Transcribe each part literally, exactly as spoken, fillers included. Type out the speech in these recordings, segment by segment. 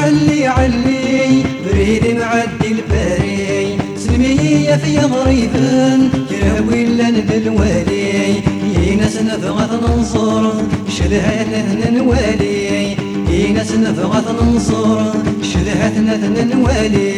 Ɛelli, ɛelli, brid imɛeddi lbari, selmi-yi ɣef yiɣriben, kra n win llan d lwali, ini-as nebɣa ad t-nẓer, cedhat-n ad t-nwali, ini-as nebɣa ad t-nẓer, cedhat-n ad t-nwali.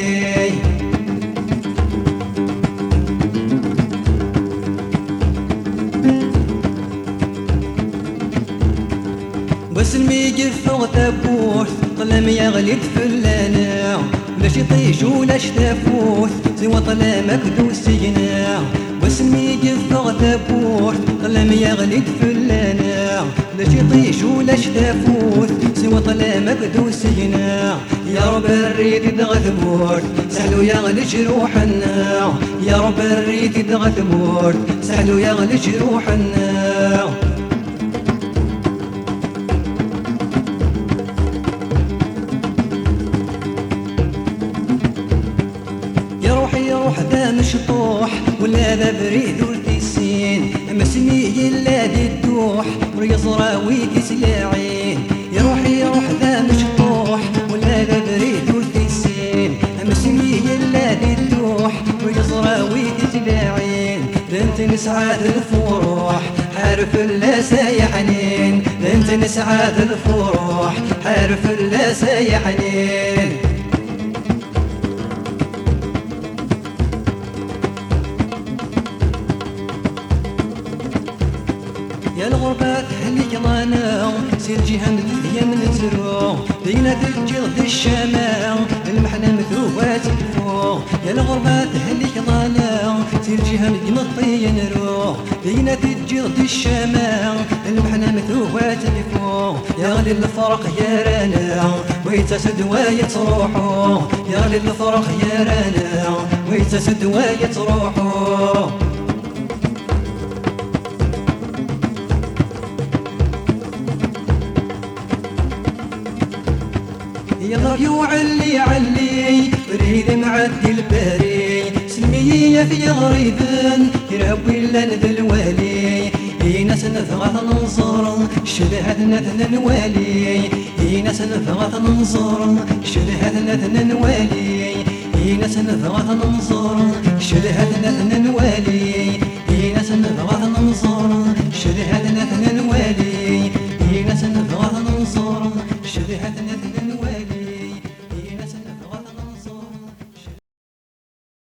Wasmi i yeffeɣ tawwurt, ṭṭlam yeɣli-d fell-aneɣ. Ulac iṭij, ulac tafut, siwa ṭṭlam akked usigna. Wasmi i yeffeɣ tawwurt, ṭṭlam yeɣli-d fell-aneɣ. Ulac iṭij, ulac tafut, siwa ṭṭlam akked usigna. Ya Ṛebbi, err-it-id ɣer tmurt, seḥlu-yaɣ leǧruḥ-nneɣ. Ya Ṛebbi, err-it-id ɣer tmurt, seḥlu-yaɣ leǧruḥ-nneɣ. Iruḥ, iruḥ d amecṭuḥ, ula d abrid ur t-issin. Am asmi yella di dduḥ, ur yeẓra wi t-islaɛin. Iruḥ, iruḥ d amecṭuḥ, ula d abrid ur t-issin. Am asmi yella di dduḥ, ur yeẓra wi t-islaɛin. D netta nesɛa d lfuruḥ, ḥar fell-as ay ḥnin. D netta nesɛa d lfuruḥ, ḥar fell-as ay ḥnin. Ya lɣerba tehlikeḍ-aneɣ, si lǧiha n tedyam nettru. Dinna teǧǧiḍ-d ccama, lmeḥna-m tugi ad tekfu. Ya lɣerba tehlikeḍ-aneɣ, si lǧiha n imeṭṭi nru. Dinna teǧǧiḍ-d ccama, lmeḥna-m tugi ad tekfu. Yeɣli lferq gar-aneɣ, wa yettas-d wa yettruḥu. Yeɣli lferq gar-aneɣ, wa yettas-d wa yettruḥu. Yella yuɛelli ɛelli, brid imɛeddi lbari, selmi-yi ɣef yiɣriben, kra n win llan d lwali. Ini-as nebɣa ad t-nẓer, cedhat-n ad t-nwali. Ini-as nebɣa ad t-nẓer, cedhat-n ad t-nwali. Ini-as nebɣa ad t-nẓer, cedhat-n ad t-nwali. Ini-as nebɣa ad t-nẓer, cedhat-n ad t-nwali. Ini-as nebɣa ad t-nẓer, cedhat-n